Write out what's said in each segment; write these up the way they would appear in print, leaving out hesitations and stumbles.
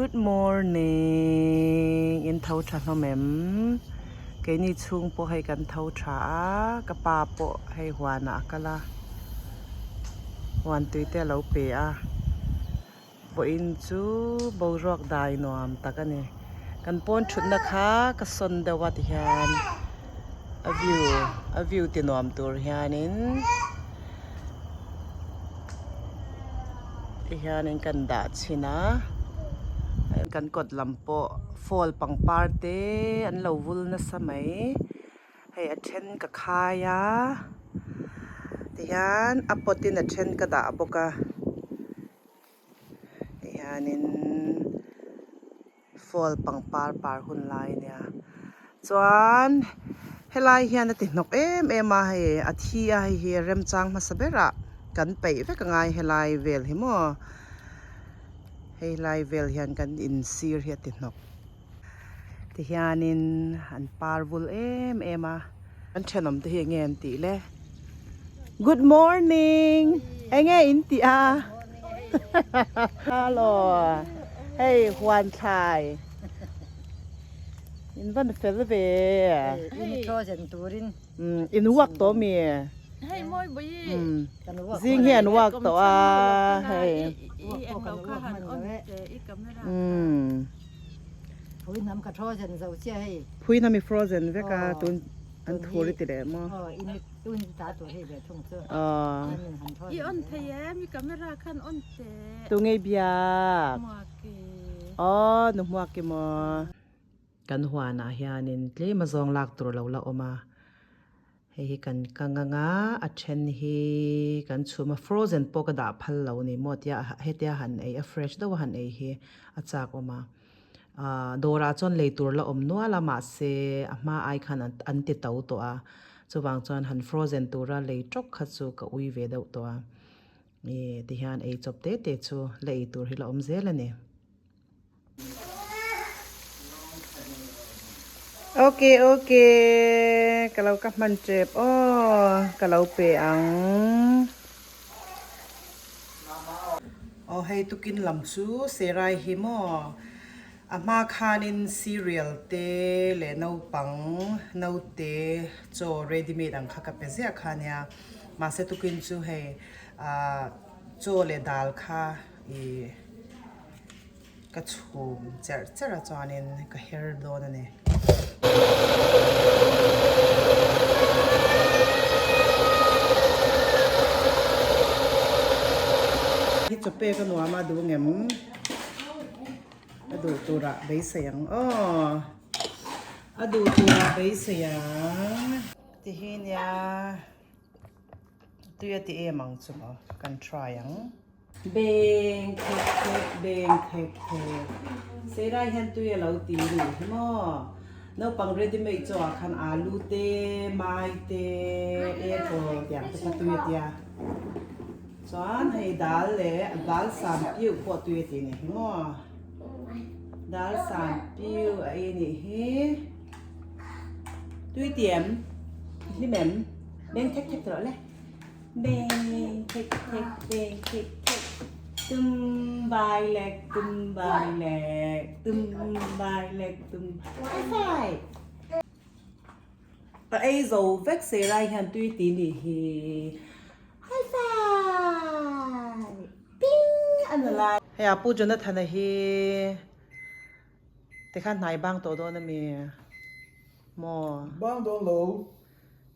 Good morning in tho tha hlawm em keini chhung pawh hei kan tho tha a ka pa pawh hei huanah a kal a huan tui te a lo pe a vawiin chu boruak dai nuam tak a ni kan pawn thutna kha ka sawn deuh a tihian a view a view ti nuam tur hianin. Ti hianin kan dah chhin a kan kawt lam pawh fall pangpar te an lo vul nasa mai hei a then ka khai a tihian a pot in a then ka dah bawk a tihianin. Fall pangpar par hun lai a nia chuan helai hian a ti hnawk em em a hei a thi a hei hi remchang hmasa berah kan peih vek angai helai vel hi maw hei lai vel hian kan insir hi a ti hnawk tihianin an par vul em em a an thenawm te hi enge an tih le good morning enge in tih a hello hei huan thlai in van fel ve in uak tawh mi zing hi an uak tawh a hei Phui hnam ka frozen zo chiah hei. Phui hnam i frozen vek a tun an thur i ti leh maw. Aw in tun ta tur hei ve thung chu. Aw. I on thei em i camera khan on teh. Tu ngei biak. Hmuaki. Aw nu hmuaki maw. Kan huanah hianin tlem a zawng lak tur lo la awm a. Hei hi kan kang ang a, a then hi kan chhum a, frozen pawh ka dah phal lo ni maw tia hetia han ei a fresh deuh a han ei hi a chak awm a. Ahh dawrah chuan lei tur la awm nual a mahse a hma ai khan an ti to tawh a, chuvang chuan han frozen tura lei tawk kha chu ka ui ve deuh tawh a, ih tihian ei chawp te te chu la ei tur hi la awm zel a ni. Ok ok ka lo ka hman tep aw ka lo pe ang aw hei tukin lam chu serai hi maw a hma khanin cereal te leh naupang naute chaw ready made ang kha ka pe ziah kha ania mahse tukin chu hei ah chaw leh dal kha ih. Ka chhum cherh cherh a chuanin ka her dawn a ni. Hi chaw pek a nuam a duh ngem a duh turah beisei ang aw a duh turah beisei ang ti hi nia tui a ti em ang chu maw kan try ang. Beng thek thek beng thek thek Seirai hian tui a lo ti nih hi maw naupang ready made chaw ah khan alu te mai te apple tiang te kha tui a tia chuan hei dal leh dal sam piu pawh tui a ti nih hi maw dal sam piu a ei nih hi tui ti em hlim em beng thek thek tawh le. Beng thek thek beng thek thek tum bai lek tum bai lek tum bai lek tum high five ka ei zo vek sei lai hian tui ti nih hi high five ping a na lai hei a pu Jonathan-a hi tikhan hnai bang tawh dawn ami maw bang dawn lo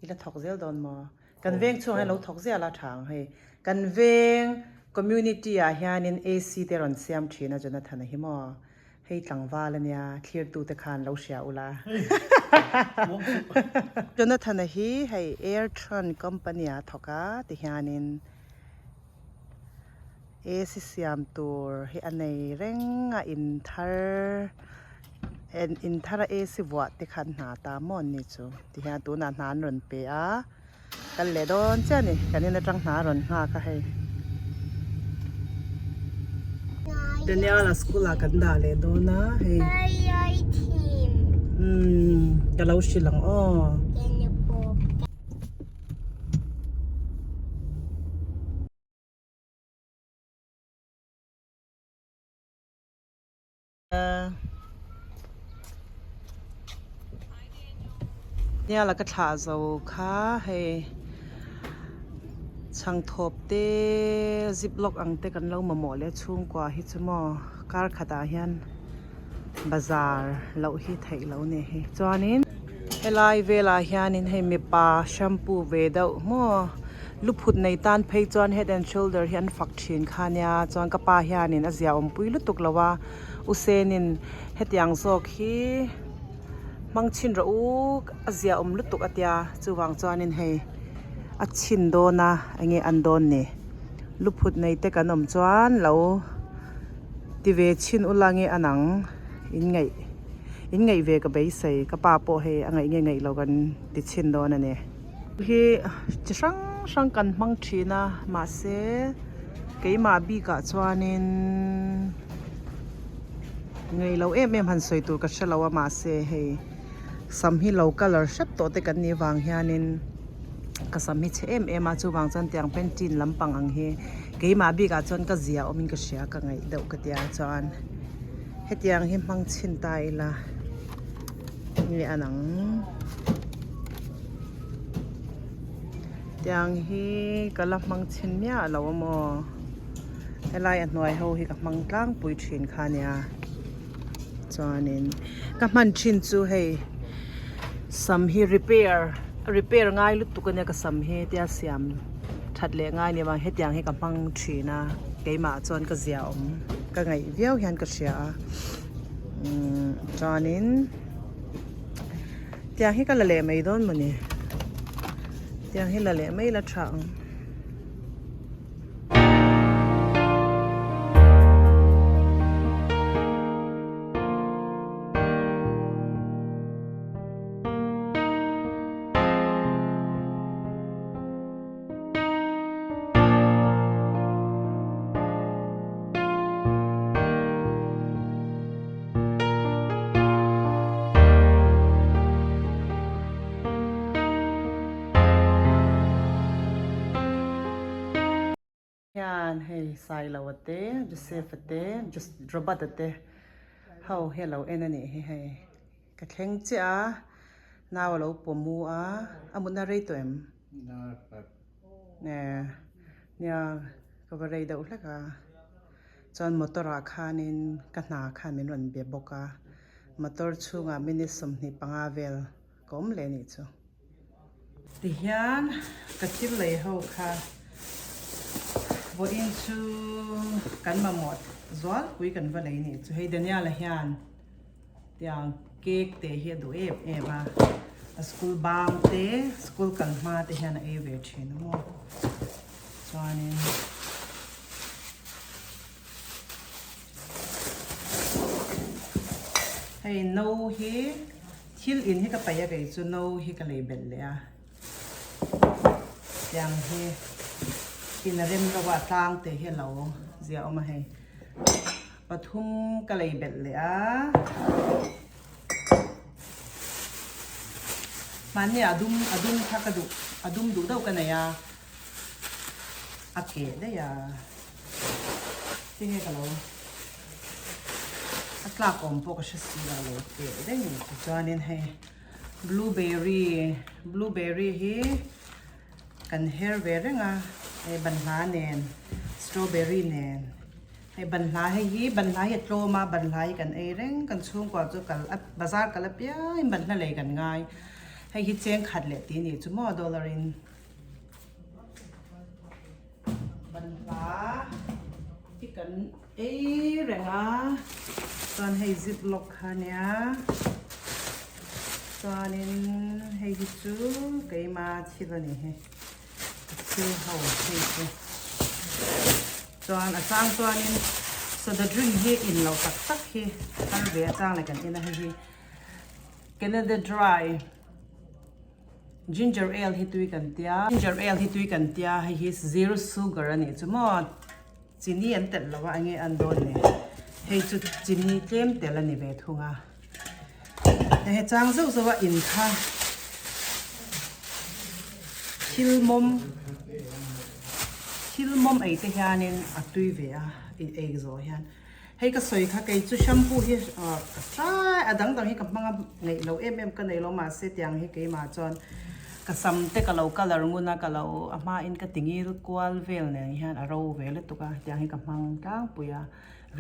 i la thawk zel dawn maw. Kan veng chhungah hian lo thawk ziah la tha ang hei. Kan veng community ah hianin AC te rawn siam thin a Jonathan-a hi maw. Hei tlangval ania thlirtu te khan lo hria ula. Jonathan-a hi hei Airtron company ah a thawk a ti hianin AC siam tur hi a nei reng a in thar in thar a AC vuah te kha an hna ta maw an ni chu ti hian tunah hna an rawn pe a kal leh dawn chiah a ni kan in atang hna a rawn nghak a hei Daniel-a school ah kan dah leh dawn a hei umm ka lo hrilh ang aw. Niala ka thlah zo kha hei chhangthawp te zip lock ang te kan lo mamawh leh chhungkua hi chu maw kar khatah hian bazar loh hi theih loh a ni hei chuanin helai velah hianin hei mipa shampoo ve deuh maw luphut nei tan phei chuan head and shoulder hi an fak thin kha ania chuan ka pa hianin a zia awmpui lutuk lo a. U Senin hetiang zawk hi hmang chhin rawh u a zia awm lutuk a tia chuvang chuanin hei a chhin dawn a enge an dawn ni luphut nei te kan awm chuan lo ti ve chhin ula nge a nang in ngaih in ngaih ve ka beisei ka pa pawh hei a ngaih nge ngaih lo kan ti chhin dawn a ni. Hi chi hrang hrang kan hmang thin a mahse keimah bikah chuanin ngei lo em em han sawi tur ka hre lo a mahse hei sam hi lo colour hrep tawh te kan nih vang hianin ka sam hi chhe em em a chuvang chuan tiang painting lampang ang hi keimah bikah chuan ka zia awmin ka hria ka ngaih deuh ka tia chuan hetiang hi hmang chhin ta ila nge an ang. Tiang hi ka la hmang chhin miah lo a maw helai a hnuai ho hi ka hmang tlangpui thin kha nia chuanin ka hman thin chu hei sam hi repair repair ngai lutuk ania ka sam hi tia siam that leh ngai nia vang hetiang hi ka hmang thin a keimah chuan ka zia awm ka ngaih viau hian ka hria a umm chuanin. Tiang hi ka la leh mai dawn mawni? Tiang hi la leh mai la tha ang. Hian hei Sailoa te Joseph-a te Robert-a te ho hi a lo en a nih hi hei ka thleng chiah a nau a lo pawm u a a mutna rei tawh em? Nia ka va rei deuh hlek a. Chuan motor ah khanin ka hna khan min rawn be bawk a, motor chhungah minute 25 vel ka awm leh anih chu. Tihian ka thil lei ho kha vawiin chu kan mamawh zualpui kan va lei anih chu. Hei Daniel-a hian tiang cake te hi a duh em em a, a school bang te school kal hma te hian a ei ve thin a maw. Chuanin hei no hi thil in hi ka paih a kei chu no hi ka lei belh leh a tiang hi in a rem lo a tlang te hi a lo zia awm a hei pathum ka lei belh leh a. Mahni a dum a dum kha ka duh a dum duh deuh ka nei a a keh daih a tinge ka lo a tlak awm pawh ka hre si lo a lo keh daih a ni tichuanin hei blueberry blueberry hi kan her ve reng a hei banhla nen strawberry nen hei banhla hei hi banhla hi a tlawm a banhla hi kan ei reng kan chhungkua chu kal a bazar kal apiangin banhla lei kan ngai hei hi cheng khat leh tih a nih chu maw dollar in banhla hi kan ei reng a chuan hei zip lock kha ania chuanin hei hi chu keima thil a ni hi thil ho hei chu chuan a chang chuanin soda drink hi in loh tak tak hi har ve a chang leh kan en a hei hi Canada Dry Ginger ale hi tui kan tia ginger ale hi tui kan tia hei hi zero sugar a nih chu maw. Chini an telh lo a enge an dawn ni hei chu chini tlem tel a ni ve thung a he chang zauh zauh a in kha thil mawm thil mawm ei te hianin a tui ve a in ei zawh hian. Hei ka sawi kha kei chu shampoo hi ka try a dang dang hi ka hmang a ngeih lo em em ka nei lo mahse tiang hi keimah chuan ka sam te ka lo colour ngun a ka lo a hma in ka ti ngil kual vel nen hian a ro ve lutuk a tiang hi ka hmang tlangpui a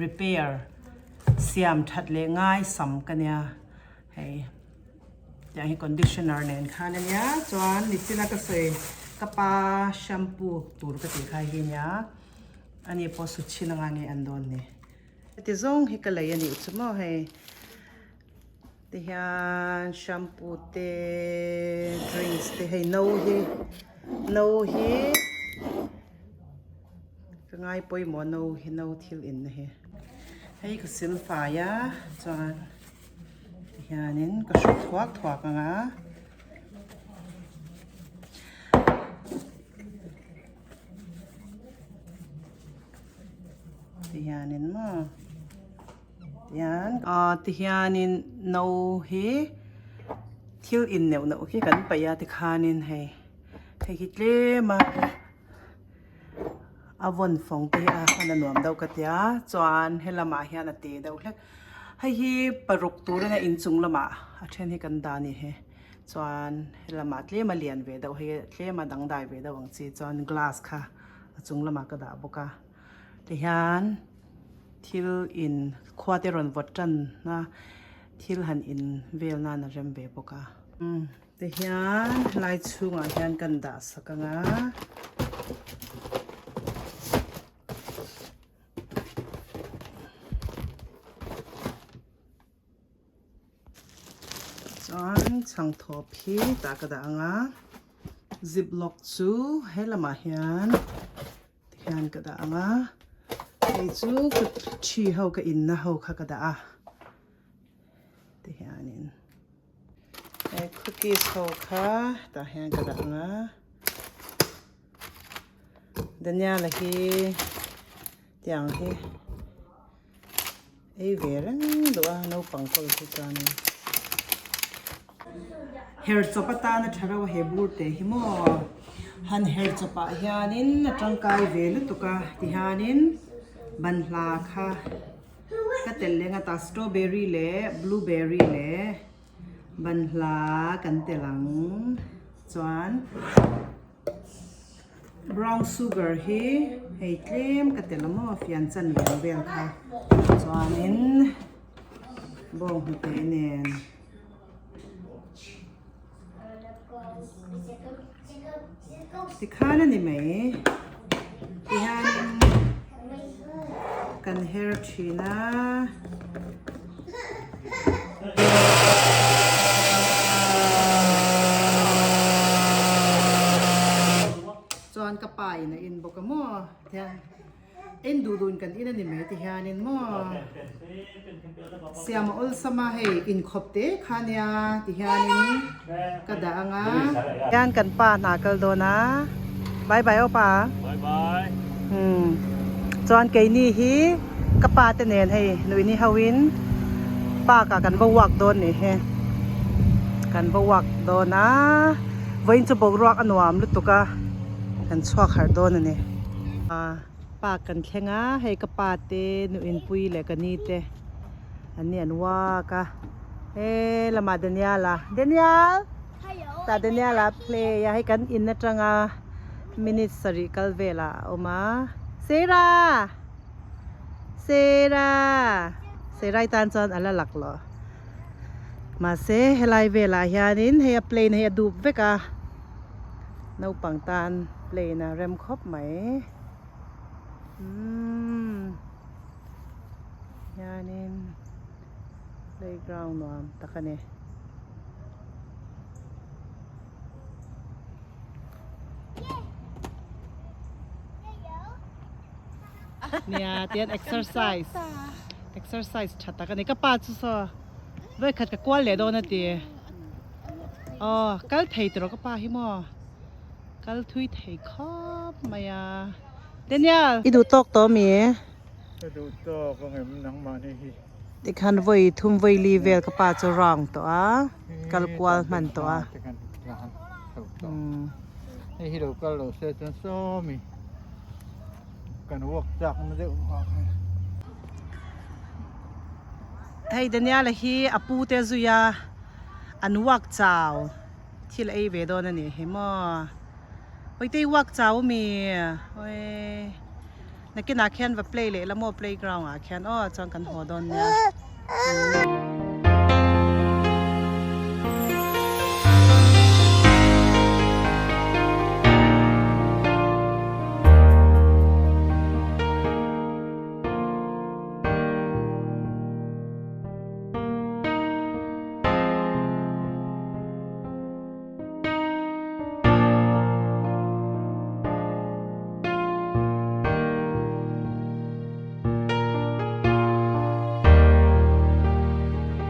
repair siam that leh ngai sam ka nia hei tiang hi conditioner nen khan a nia chuan nichina ka sawi ka pa shampoo tur ka tih kha hi nia. Ani pawh su chhin anga nge an dawn ni. Heti zawng hi ka lei a nih chu maw hei. Tihian shampoo te drinks te hei no hi no hi ka ngai pawimawh no hi no thil in na hi. Hei ka sil fai a chuan tihianin ka hru thuak thuak anga. Tihianin maw tihian aw tihianin no hi thil in neuh neuh hi kan paih a tikhanin hei hei hi tlem a a vawn fawng te hi a hman a nuam deuh ka tia chuan helamah hian a te deuh hlek hei hi paruk turin a inchung lamah a then hi kan dah a ni he. Chuan helamah tlem a lian ve deuh hei tlem a dangdai ve deuh ang chi chuan glass kha a chung lamah ka dah bawk a tihian thil in khua te rawn vawt tan a thil han in vel nan a rem ve bawk a tihian helai chhungah hian kan dah sak ang a. Chuan chhangthawp hi tah ka dah ang a ziplock chu he lamah hian tihian ka dah ang a hei chu ka thi ho ka inna ho kha ka dah a tihianin he cookies ho kha tah hian ka dah ang a Daniel-a hi tiang hi. Ei ve reng duh a naupang kawl hi chuanin her chawp atana tha reuh a he bur te hi maw han her chawp ah hianin a tangkai ve lutuk a tihianin banhla kha ka telh leh ngata strawberry leh blueberry leh banhla kan telh ang chuan. Brown sugar hi hei tlem ka tel a maw fian chan lian vel kha chuanin bawnghnute nen tikhan a ni mai tihianin kan her thin a. Chuan ka pa in a in bawk a maw tihian en duh duh in kan in a ni mai tihianin maw siam a awlsam a hei inkhawp te kha nia tihianin ka dah ang a. Hian kan pa hna kal dawn a bye bye aw pa. Bye bye. Umm chuan keini hi ka pa te nen hei nuihni ho in park ah kan va walk dawn nih hi kan va walk dawn a vawiin chu boruak a nuam lutuk a kan chhuak harh dawn a ni park kan thleng a hei ka pa te nuinpui leh ka ni te an ni an walk a he lamah Daniel-a Daniel tah Daniel-a play a hei kan in atanga. Minute sarih kal velah a awm a. Sarah! Sarah! Sarah-i tan chuan a la lak lo. Mahse helai velah hianin hei a plane hei a dup vek a. Naupang tan plane a rem khawp mai. Umm hianin playground nuam tak a ni. Nia tian exercise exercise tha tak a ni ka pa chu saw vawikhat ka kual leh dawn a ti aw kal thei tawh ka pa hi maw kal thui thei khawp mai a Daniel i duh tawk tawh mi ka duh tawk ang em nangmahni hi tikhan vawi thum vawi li vel ka pa chu round tawh a kal kual hman tawh a. Hei hi lo kal lo se chuan sawmi kan walk chak na deuh nghak a ni. Hei Daniel-a hi a pu te zui a an walk chau thil ei ve dawn a nih hi maw Pawite i walk chau ami awii nakinah khian va play leh la maw playground ah khian aw chuan kan haw dawn nia.